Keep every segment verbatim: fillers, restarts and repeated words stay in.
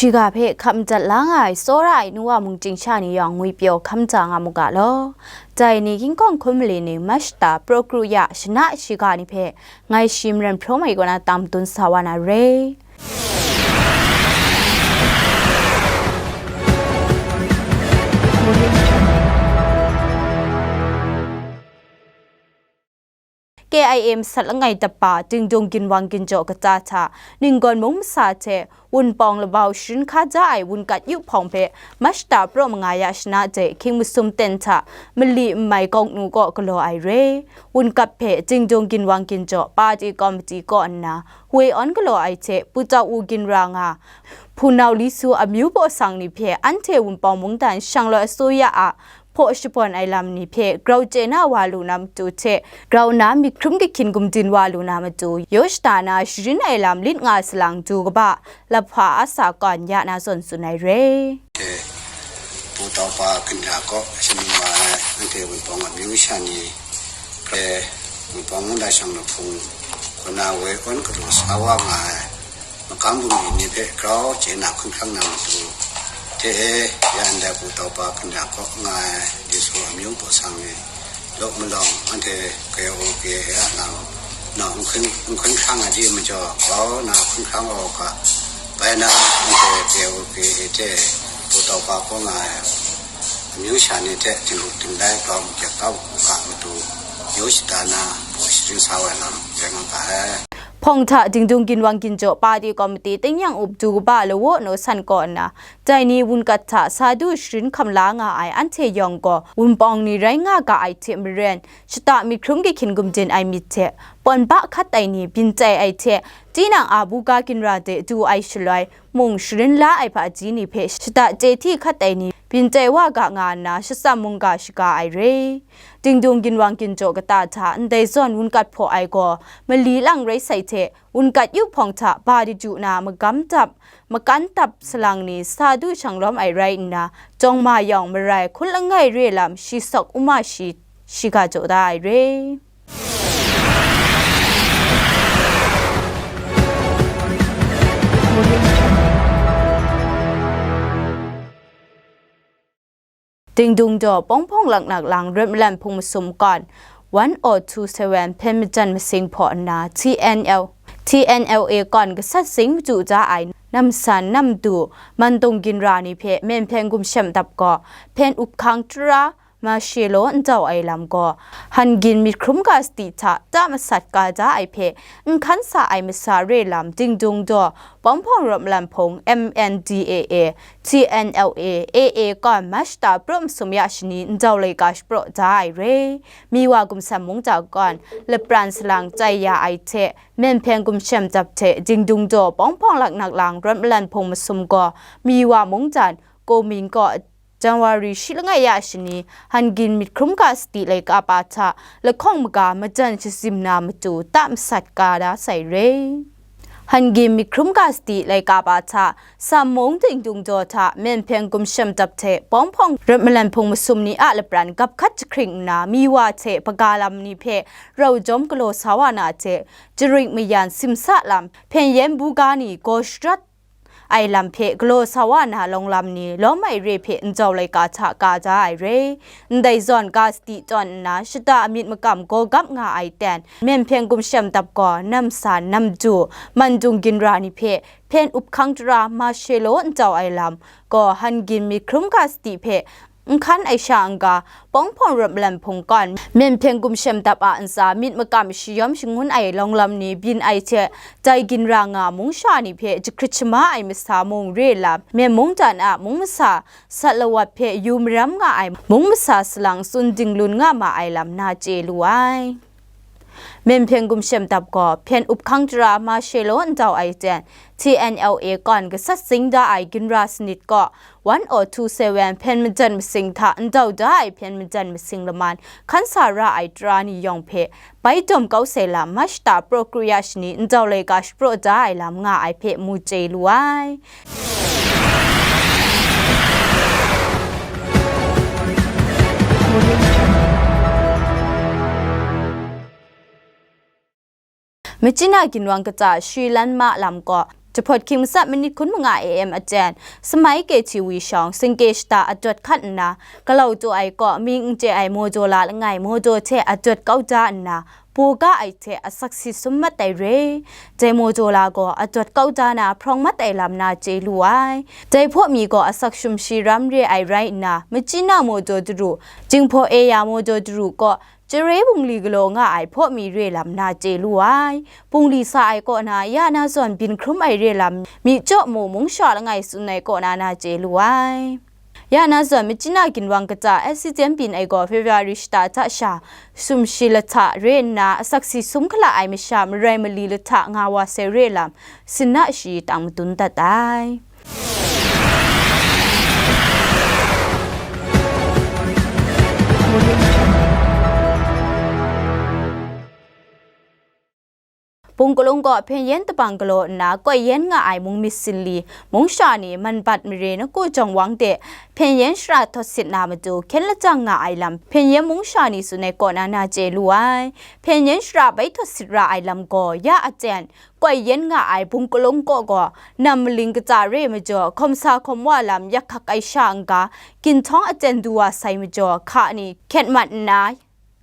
Shiga hpe hkap madat la nga ai tsawra ai nu wa mung chying sha ni yawng ngwipyaw hkam ja nga mu ga law. Dai ni King Kawng hkun mali ning Mashta Praw Kru Ya shana shiga ni hpe ngai shi Maren Hpraw Mai kaw na tam dun sa wa na re. K I A masat langai dapa Dingdung ginwang ginjaw kata hta, Ninggawn mung masa hte Wunpawng labau sharin hka ja ai wunkat yu hpawng hpe Mashta praw manga ya shana de hkying masum ten hta mali n mai kawng nu kaw galaw ai re. Wunkat hpe Dingdung ginwang ginjaw pati kawmiti kaw nna woi awn galaw ai hte Pu Tau U ginra nga, hpunau li su amyu baw sang ni hpe anhte Wunpawng mungdan shanglawt asuya a hpaw shapawng ai lam ni hpe grau chye na wa lu na matu hte, grau na myit hkrum kahkyin gumdin wa lu na matu, yaw shada na sharin ai lam lit nga salang du kaba, lahpa a sa kawn ya na zawn tsun ai re. Pu Tau Pa Hkinda kaw shaning wa ai, anhte Wunpawng amyu sha ni, Wunpawng mungdan shanglawt hpung, kaw na woi awn galaw sa wa nga ai, makam bungli ni hpe grau chye na hkun hkrang na matu, hte e ya ndai Pu Tau Pa Hkinda kaw nga ai Yesu amyu baw sang e, law malawng anhte K O K A a lam, nawng n hkun, n hkun hkrang ai di majaw, grau na hkun hkrang wa u ga, bai na anhte K O K A hte Pu Tau Pa kaw nga ai amyu sha ni hte tinglu tinglai grau makyat kau u ga matu, yaw shada na hpaw sharin sa wa ai lam rai nga ga ai. Hpawng hta Dingdung ginwang ginjaw pati kawmiti tingnyang up du kaba lawa naw san kaw nna, dai ni wunkat hta sa du sharin hkam la nga ai anhte yawng gaw Wunpawng ni rai nga ga ai hte maren, shata myit hkrum kahkyin gumdin ai myit hte, pawn ba hkat ai ni byin tai ai hte, tinang a buga ginra de du ai shaloi, mung sharin la ai hpaji ni hpe shata chye hti hkat ai ni byin tai wa ga nga nna, shatsam mungga shaga ai re. Dingdung ginwang ginjaw kata hta ndai zawn wunkat hpaw ai gaw, mali lang rai sai hte, wunkat yu hpawng hta ba daju na magam dap, makan dap salang ni sa du shanglawm ai rai nna, jawng ma yawng marai hkun langai re lam shi sawk uma shi, shiga jaw da ai re. Dingdung daw Pawng Hpawng laknak lang rawt malan hpung masum kawn, one oh two seven hpyen majan masing hpaw nna, T N L, T N L A kawn gasat zing madu da ai namsan namdu, mandung ginra ni hpe myen hpyen gumshem dap gaw, hpyen up hkang tara, ma she law ndau ai lam gaw, han gin myit hkrum ga sadi hta ta masat ga da ai hpe, n hkan sa ai masa re lam Dingdung daw Pawng Hpawng rawt malan hpung, M N D A A, T N L A, A A kawn Mashta praw masum ya shani ndau laika shapraw da ai re. Miwa gumsam mungdan kawn lapran salang chai ya ai hte, myen hpyen gumshem dap hte Dingdung daw Pawng Hpawng laknak lang rawt malan hpung masum gaw, Miwa mungdan Koming kaw January shi langai ya shani, han gin myit hkrum ga sadi laika pa hta lahkawng maga majan shazim na matu ta masat ga da sai re. Han gin myit hkrum ga sadi laika pa hta, Sam mung Dingdung daw hta myen hpyen gumshem dap hte Pawng Hpawng rawt malan hpung masum ni a lapran gap hkat jahkring nna, Miwa hte hpaga lam ni hpe rau jawm galaw sa wa na hte, jarik mayan simsa lam, hpyen yen buga ni gaw sharat ai lam hpe galaw sa wa na lawng lam ni lawm ai re hpe ndau laika hta ka da ai re. Ndai zawn ga sadi tawn nna, shata myit makam gaw gap nga ai ten, myen hpyen gumshem dap gaw, namsan namdu, mandung ginra ni hpe hpyen up hkang tara ma she law ndau ai lam gaw, han gin myit hkrum ga sadi hpe n hkan ai sha n-ga, Pawng Hpawng rawt malan hpung kawn, myen hpyen gumshem dap a ntsa myit makam shayawm shangun ai lawng lam ni byin ai hte, dai ginra nga mung sha ni hpe jahkrit shama ai masa mung re lam, myen mungdan a mung masa sat lawat hpe yu maram nga ai mung masa salang tsun dinglun nga ma ai lam na chye lu ai. Myen hpyen gumshem dap gaw, hpyen up hkang tara ma she law ndau ai ten, T N L A kawn gasat zing da ai ginra sanit kaw, one oh two seven hpyen majan masing hta ndau da ai hpyen majan masing laman hkan sa ra ai tara ni yawng hpe, bai dawm kau sai lam Mashta praw kru ya shani ndau laika shapraw da ai lam nga ai hpe mu chye lu ai. Machina ginwang kata Shri Lanma lam gaw, Jahpawt hkying matsat minit hkun manga A M aten, Samai K T V shawng, singke shata adawt hkat nna, galau taw ai kaw, mying n chye ai maw jaw la langai maw jaw hte adawt kau da nna, paw ga ai hte asak si sum mat ai re. Dai maw jaw la gaw adawt kau da na hprawng mat ai lam na chye lu ai. Dai hpaw mi gaw asak shum shi ram re ai rai nna, Machina maw jaw daru, Jinghpaw Eya maw jaw daru kaw, Jare bungli galaw nga ai hpaw mi re lam na chye lu ai. Bungli sa ai kaw na ya na zawn byin hkrum ai re lam, myi chyaw mu mung sha langai tsun ai kaw na na chye lu ai. Ya na zawn Machina ginwang kata accident byin ai gaw February shata hta sha, sum shi lahta re nna asak si sum hkala ai masha marai mali lahta nga wa sai re lam, sinna shi tang madun dat ai. Bung kalung gaw hpyen yen dabang galaw nna, koi yen nga ai mung myit sinli, mung sha ni, man bat mare, naku jawng wang de, hpyen yen shara htawt sit na matu, hkyen lajang nga ai lam, hpyen yen mung sha ni tsun ai kaw na na chye lu ai. Hpyen yen shara bai htawt sit ra ai lam gaw, ya aten, koi yen nga ai bung kalung kaw gaw, nam maling kata re majaw, hkawm sa hkawm wa lam yak hkak ai sha n-ga, ginhtawng aten du wa sai majaw, hka ni hkyet mat nna,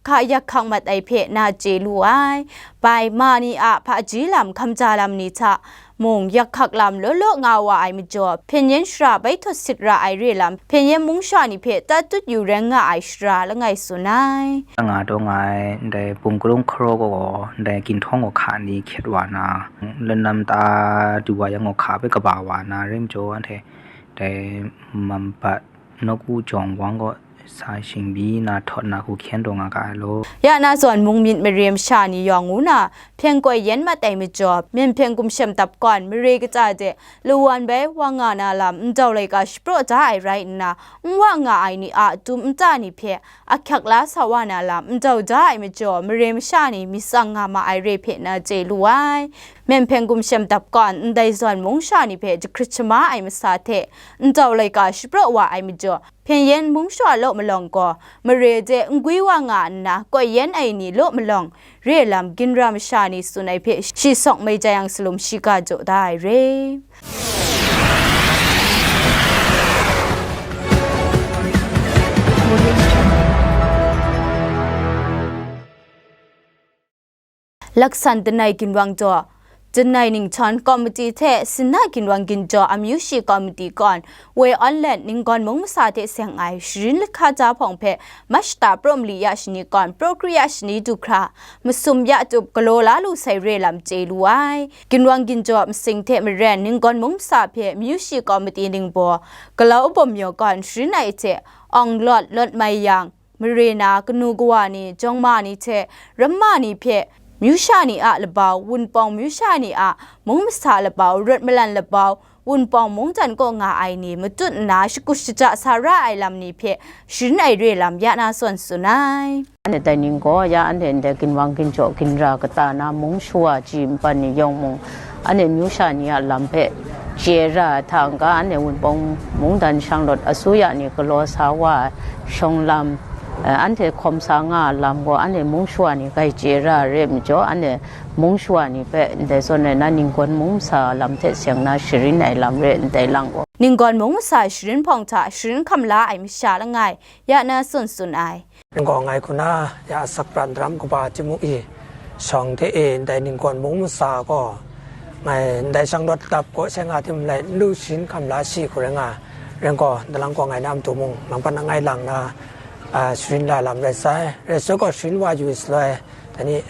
hka yak hkak mat ai hpe na chye lu ai. Bai, ma ni a hpaji lam, hkamja lam ni hta mung, yak hkak lam law law nga wa ai majaw, hpyen yen shara bai htawt sit ra ai re lam, hpyen yen mung sha ni hpe tatut yu ren nga ai shara langai tsun ai. Nga taw nga ai, ndai bung kalung hkaraw gaw, ndai ginhtawng gaw hka ni hkyet wa na, lanam ta du wa yang gaw hka hpe kaba wa na rai majaw, anhte dai man bat, naku jawng wang gaw sa shingbi na htawt na hku hkyen taw nga ga ai law. Ya na zawn mung myit mare masha ni yawng ngu na, hpyen koi yen mat ai majaw, myen hpyen gumshem dap gawn, mare kata de, lawan bai wa nga na lam ndau laika shapraw da ai rai nna, n wa nga ai ni a dum nta ni hpe ahkyak la sa wa na lam ndau da ai majaw, mare masha ni myit tsang nga ma ai re hpe na chye lu ai. Myen hpyen gumshem dap gawn, ndai zawn mung sha ni hpe jahkrit shama ai masa hte ndau laika shapraw wa ai majaw, hpyen yen mung sha law malawng gaw, mare de n gwi wa nga nna, koi yen ai ni law malawng, re lam ginra masha ni tsun ai hpe shi sawk mai jai yang salum shiga jaw da ai re. Laksan Danai Ginwang jaw, Danai Ninghtawng Komiti hte Sinna Ginwang Ginjaw Amyu Shi Komiti gawn, woi awn let Ninggawn Mung Masa hte seng ai sharin lahka ja hpawng hpe Mach shata praw mali ya shani gawn, praw kri ya shani du hkra, masum ya tup galaw la lu sai re lam chye lu ai. Ginwang ginjaw masing hte maren Ninggawn Mung Masa hpe Amyu Shi Komiti ningbaw, Galau Bawm Yaw gawn sharin ai hte, awng lawt lawt mai yang, mare na kanu kawa ni, jawng ma ni hte ramma ni hpe, myu sha ni a labau, Wunpawng myu sha ni a mung masa labau, rawt malan labau, Wunpawng mungdan kaw nga ai ni matut nna shakut shaja sa ra ai lam ni hpe sharin ai re lam ya na zawn tsun ai. Anhte dai ning gaw ya anhte ndai ginwang ginjaw ginra kata na mung shawa ji npan ni yawng mung, anhte myu sha ni a lam hpe chye ra ai hta n-ga, anhte Wunpawng mungdan shanglawt asuya ni galaw sa wa ai shawng lam, eh, anhte hkawm sa nga ai lam gaw, anhte mung shawa ni grai chye ra ai re ai majaw, anhte mung shawa ni hpe ndai zawn ai na, Ninggawn mung masa lam hte seng na sharin ai lam re ndai lang gaw. Ninggawn mung masa sharin hpawng hta sharin hkam la ai masha langai, ya na tsun tsun ai. Ninggawn ngai hku na, ya asak prat daram kaba Timu i shawng hte e ndai Ninggawn mung masa gaw, ngai ndai shanglawt dap gaw seng a tim lai n lu sharin hkam la shi hku rai nga, rai gaw, ndalang gaw ngai na matu mung, nang hpa na ngai lang na, a, sharin la lam rai sai. Rai sai gaw, sharin wa yu shaloi, dai ni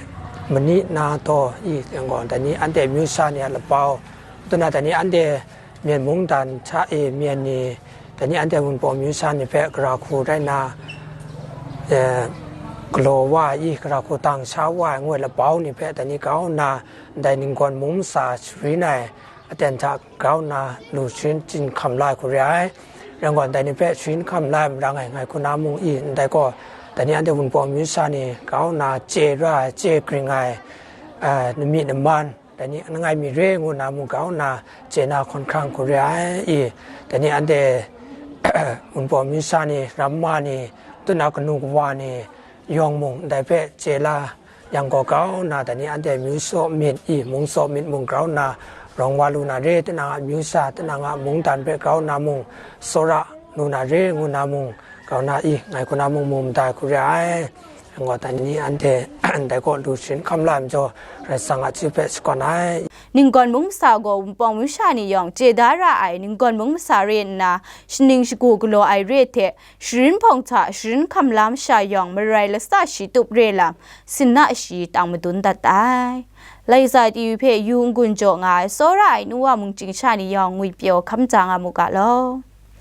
mani na taw i, yang gaw, dai ni anhte myu sha ni a labau, tuna dai ni anhte myen mungdan hta e myen ni, dai ni anhte Wunpawng myu sha ni hpe gara hku rai nna, e, galaw wa ai i, gara hku dang sha wa ai ngu ai labau ni hpe dai ni grau nna, ndai Ninggawn mung masa sharin ai aten hta grau nna lu sharin chyin hkam la ai hku re ai. Rai gaw, ndai ni hpe sharin hkam la ai marang e, ngai hku na mung i, ndai gaw, dai ni anhte Wunpawng myu sha ni grau nna chye ra ai, chye gring ai, e, nami naman, dai ni langai mi re ngu nna mung grau nna chye na hkawn hkrang hku re ai i, dai ni anhte Wunpawng myu sha ni, ramma ni, tuna kanu kawa ni yawng mung ndai hpe chye la yang gaw, grau nna dai ni anhte myu tsaw myit i, mung tsaw myit mung grau nna rawng wa lu na re, tinang a amyu sha, tinang a mungdan hpe grau nna mung, tsawra lu na re, ngu nna mung, grau na i, ngai kaw na mung mu mada ai hku re ai. Ngaw dan ni anhte ndai kaw lu sharin hkam la ai majaw, Karai Kasang a chyu hpe shakawn ai. Ninggawn mung masa gaw Wunpawng mung sha ni yawng chye da ra ai Ninggawn mung masa re nna, shaning shagu galaw ai re hte, sharin hpawng hta sharin hkam la masha yawng marai lasa shi tup re lam, sinna shi tang madun dat ai. Laika T V hpe yu n-gun jaw nga ai tsawra ai nu wa mungchying sha ni yawng ngwipyaw hkam ja nga mu ga law.